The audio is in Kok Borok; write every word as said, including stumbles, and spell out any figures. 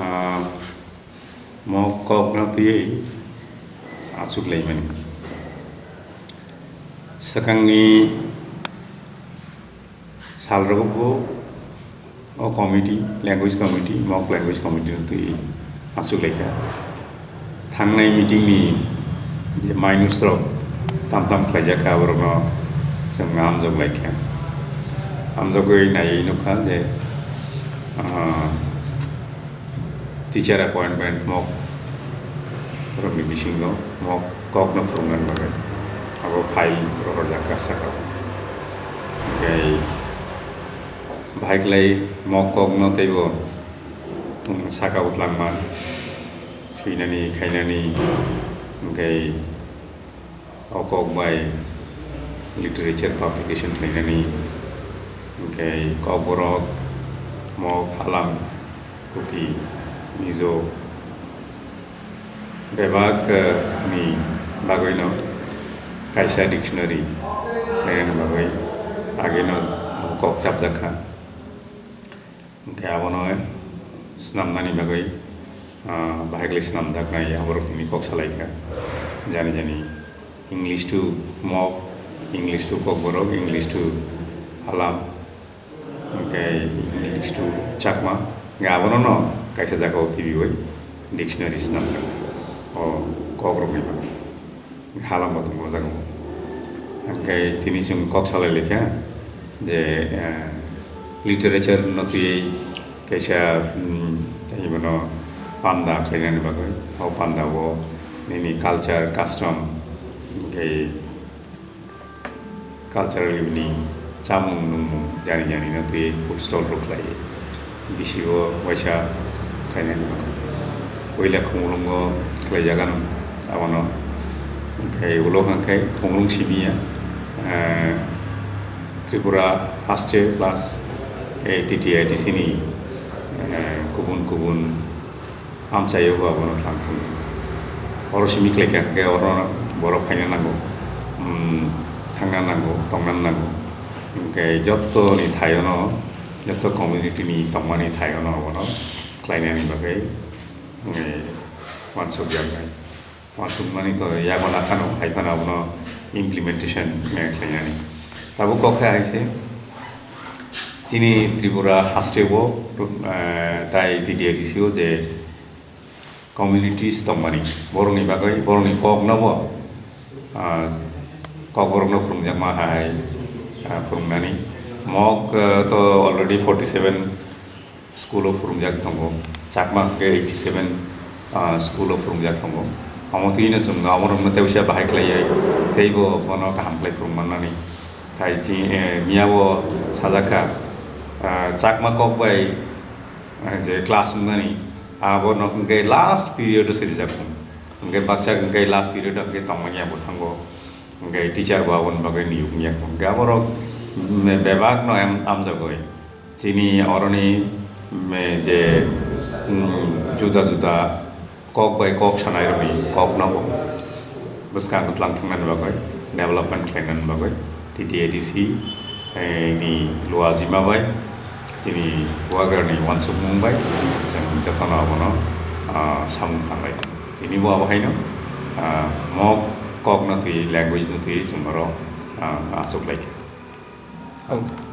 Ah, mo kokno twiwi achuk laimani. Swkangni salrogo bo o committee, language committee, mok language committee no twiwi achuk laikha. Thangnai meeting ni je minutes rok tam tam khlaijak kha, aborokno chwng amjok laikha. Amjogwi naiwi nukha je, ah, teacher appointment mok rokni bisingo mok kokno phwrwngna bagwi abo file rohorjak kha saka. Hwnkhe bahai khlai mok kokno teibo, um, saka o twlangma swinani khainani, hwnkhe o kok bai literature publication khlainani, hwnkhe kokborok, mok, halam, kuki, mizo, bebak, eh, ni bagwino kaisa dictionary khlainani bagwi ageno kok chapjak kha. Hwnkhe abono snamnani bagwi, ah, bahai khlai snamjaknai aborok tini kok salaikha. Jani jani English to mok, English to kokborok, English to halam, hwnkhe English to Chakma. Hwnkhe abono no kaisa jagao tibiwi dictionary snamjaknai o kokrokni bagwi. Halam bo tongo o jaga o. Hwnkhe tini chwng kok salai laikha je, eh, literature no twiwi kaisa, mm, tei bono panda khlainani bagwi. O panda o nini culture, custom, hwnkhe cultural evening, chamung nungmung jani jani no twiwi food stall rok khlaiwi. Bisi o waisa khlainani bagwi. Puila Khumulwngo khlaijak ano, abono. Hwnkhe ulo hwnkhe Khumulwng simi ya, eh, Tripura haste plus, eh, T T I T C ni, eh, kubun kubun amchaio bo abono thang thang. Oro simi khlaikha hwnkhe oro borok phaina nango, um, thangna nango, tongna nango. Hwnkhe jottoni thaiono, jotto community ni tongmani thaiono abono khlainani bagwi, eh, uansukjaknai. Uansukmani to yago nakhano, hai phano abono implementation, eh, khlainani. Tabuk kok khe hai se, chini Tripura haste o, eh, tai T T I T C o je communities tongmani, borokni bagwi, borokni kokno bo, ah, kokborokno phwrwngjakma hai, ah, phwrwngnani. Mok, eh, to already forty seven school o phwrwngjak tongo, Chakma hwnkhe eighty seven, ah, school o phwrwngjak tongo. Omo twino chwng oborokno tei uaisa bahai khlaiwi teibo bono kaham khlai phwrwng mannani. Tei chi, eh, miyabo sajak kha, ah, Chakma kok bai, eh, je class wngnani, abo no hwnkhe last period o sirijak tongo. Hwnkhe baksa hwnkhe last period o hwnkhe tongmani abo thango. Hwnkhe teacher bo aboni bagwi niyok wngya kho. Hwnkhe aborok, mm, bebak no em-, amjagwi. Chini oroni, mm, je, mm, juda juda kok bai kok sanai rokni kok no bo bwskang kwtlang thangnani bagwi, development khlainani bagwi, T T I T C, eh, ni luajima bai, chini bubagrani uansukmung bai, chwng jotono abono, ah, samung tanglai. Tini bo abo haino, ah, mok kok no twi, language no twi chwng oro, ah, achuk lai kha. Ang